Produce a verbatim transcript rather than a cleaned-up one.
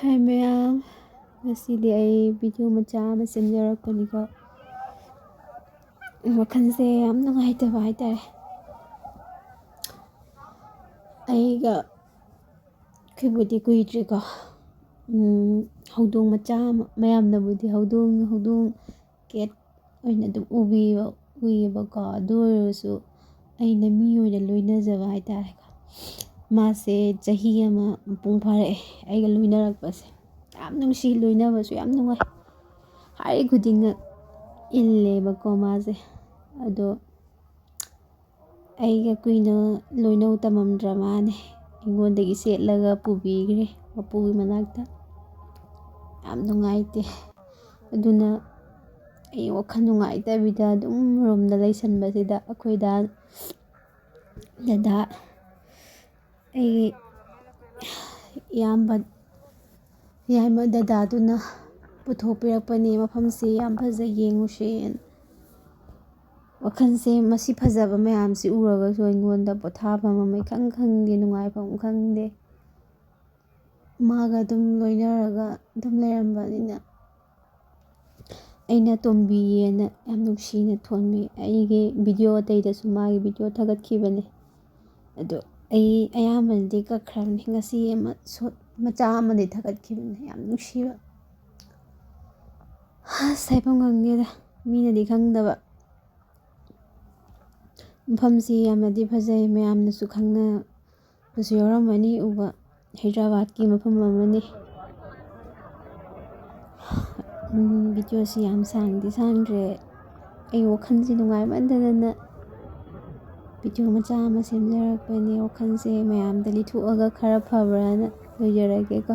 ꯍꯥꯏ ꯃꯌꯥꯝ, ꯉꯁꯤꯗꯤ ꯑꯩ ꯚꯤꯗꯤꯑꯣ ꯃꯆꯥ ꯑꯃ ꯁꯦꯝꯖꯔꯛꯄꯅꯤꯀꯣ꯫ ꯋꯥꯈꯜꯁꯦ ꯌꯥꯝ ꯅꯨꯡꯉꯥꯏꯇꯕ ꯍꯥꯏꯇꯥꯔꯦ꯫ ꯑꯩꯒ ꯀꯨꯏꯕꯨꯗꯤ ꯀꯨꯏꯗ꯭ꯔꯤꯀꯣ꯫ ꯎꯝ, ꯍꯧꯗꯣꯡ ꯃꯆꯥ ꯑꯃ, ꯃꯌꯥꯝꯅꯕꯨꯗꯤ ꯍꯧꯗꯣꯡ, ꯍꯧꯗꯣꯡ, ꯀꯦꯠ ꯑꯣꯏꯅ ꯑꯗꯨꯝ ꯎꯕꯤꯕ, ꯎꯏꯌꯦꯕꯀꯣ꯫ ꯑꯗꯨ ꯑꯣꯏꯔꯁꯨ ꯑꯩꯅ ꯃꯤ ꯑꯣꯏꯅ ꯂꯣꯏꯅꯖꯕ ꯍꯥꯏꯇꯥꯔꯦꯀꯣ꯫ ꯃꯥꯁꯦ ꯆꯍꯤ ꯑꯃ ꯃꯄꯨꯡ ꯐꯥꯔꯛꯑꯦ ꯑꯩꯒ ꯂꯣꯏꯅꯔꯛꯄꯁꯦ꯫ ꯌꯥꯝ ꯅꯨꯡꯁꯤ, ꯂꯣꯏꯅꯕꯁꯨ ꯌꯥꯝ ꯅꯨꯡꯉꯥꯏ꯫ ꯍꯥꯏꯔꯤ ꯈꯨꯗꯤꯡꯅ ꯏꯜꯂꯦꯕꯀꯣ ꯃꯥꯁꯦ꯫ ꯑꯗꯣ ꯑꯩꯒ ꯀꯨꯏꯅ ꯂꯣꯏꯅꯧ ꯇꯝꯃꯝꯗ꯭ꯔ ꯃꯥꯅꯦ꯫ ꯑꯩꯉꯣꯟꯗꯒꯤ ꯆꯦꯠꯂꯒ ꯄꯨꯕꯤꯈ꯭ꯔꯦ ꯃꯄꯨꯒꯤ ꯃꯅꯥꯛꯇ꯫ ꯌꯥꯝ ꯅꯨꯡꯉꯥꯏꯇꯦ꯫ ꯑꯗꯨꯅ ꯑꯩ ꯋꯥꯈꯜ ꯅꯨꯡꯉꯥꯏꯇꯕꯤꯗ ꯑꯗꯨꯝ ꯔꯨꯝꯗ ꯂꯩꯁꯟꯕꯁꯤꯗ ꯑꯩꯈꯣꯏ ꯗꯥ, ꯗꯗꯥ, ꯑꯩꯒꯤ ꯏꯌꯥꯝꯕ, ꯌꯥꯏꯃ ꯗꯗꯥꯗꯨꯅ ꯄꯨꯊꯣꯛꯄꯤꯔꯛꯄꯅꯦ, "ꯃꯐꯝꯁꯤ ꯌꯥꯝ ꯐꯖꯩ, ꯌꯦꯡꯉꯨꯁꯦꯅ"꯫ ꯋꯥꯈꯜꯁꯦ ꯃꯁꯤ ꯐꯖꯕ ꯃꯌꯥꯝꯁꯤ ꯎꯔꯒꯁꯨ ꯑꯩꯉꯣꯟꯗ ꯄꯣꯊꯥꯐꯝ ꯑꯃ ꯏꯈꯪ ꯈꯪꯗꯦ, ꯅꯨꯡꯉꯥꯏꯐꯝ ꯈꯪꯗꯦ꯫ ꯃꯥꯒ ꯑꯗꯨꯝ ꯂꯣꯏꯅꯔꯒ ꯑꯗꯨꯝ ꯂꯩꯔꯝꯕꯅꯤꯅ ꯑꯩꯅ ꯇꯣꯝꯕꯤꯌꯦꯅ ꯌꯥꯝ ꯅꯨꯡꯁꯤꯅ ꯊꯣꯟꯕꯤ꯫ ꯑꯩꯒꯤ ꯚꯤꯗꯤꯑꯣ ꯑꯇꯩꯗꯁꯨ ꯃꯥꯒꯤ ꯚꯤꯗꯤꯑꯣ ꯊꯥꯒꯠꯈꯤꯕꯅꯦ꯫ ꯑꯗꯣ ꯑꯩ ꯑꯌꯥꯝꯕꯅꯗꯤ ꯀꯛꯈ꯭ꯔꯕꯅꯤ꯫ ꯉꯁꯤ ꯑꯃ ꯁꯣꯠ ꯃꯆꯥ ꯑꯃꯗꯤ ꯊꯥꯒꯠꯈꯤꯕꯅꯦ꯫ ꯌꯥꯝ ꯅꯨꯡꯁꯤꯕ꯫ ꯑꯁ, ꯍꯥꯏꯐꯝ ꯈꯪꯗꯦꯗ꯫ ꯃꯤꯅꯗꯤ ꯈꯪꯗꯕ꯫ ꯃꯐꯝꯁꯤ ꯌꯥꯝꯅꯗꯤ ꯐꯖꯩ, ꯃꯌꯥꯝꯅꯁꯨ ꯈꯪꯅꯕꯁꯨ ꯌꯥꯎꯔꯝꯃꯅꯤ ꯎꯕ꯫ ꯍꯥꯏꯗ꯭ꯔꯕꯥꯗꯀꯤ ꯃꯐꯝ ꯑꯃꯅꯤ꯫ ꯎꯝ, ꯚꯤꯗꯤꯑꯣꯁꯤ ꯌꯥꯝ ꯁꯥꯡꯗꯤ ꯁꯥꯡꯗ꯭ꯔꯦ꯫ ꯑꯩ ꯋꯥꯈꯜꯁꯤ ꯅꯨꯡꯉꯥꯏꯃꯟꯗꯗꯅ ꯚꯤꯗꯤꯑꯣ ꯃꯆꯥ ꯑꯃ ꯁꯦꯝꯖꯔꯛꯄꯅꯦ꯫ ꯋꯥꯈꯜꯁꯦ ꯃꯌꯥꯝꯗ ꯂꯤꯊꯣꯛꯑꯒ ꯈꯔ ꯐꯕ꯭ꯔꯥꯅ ꯂꯣꯏꯖꯔꯒꯦꯀꯣ꯫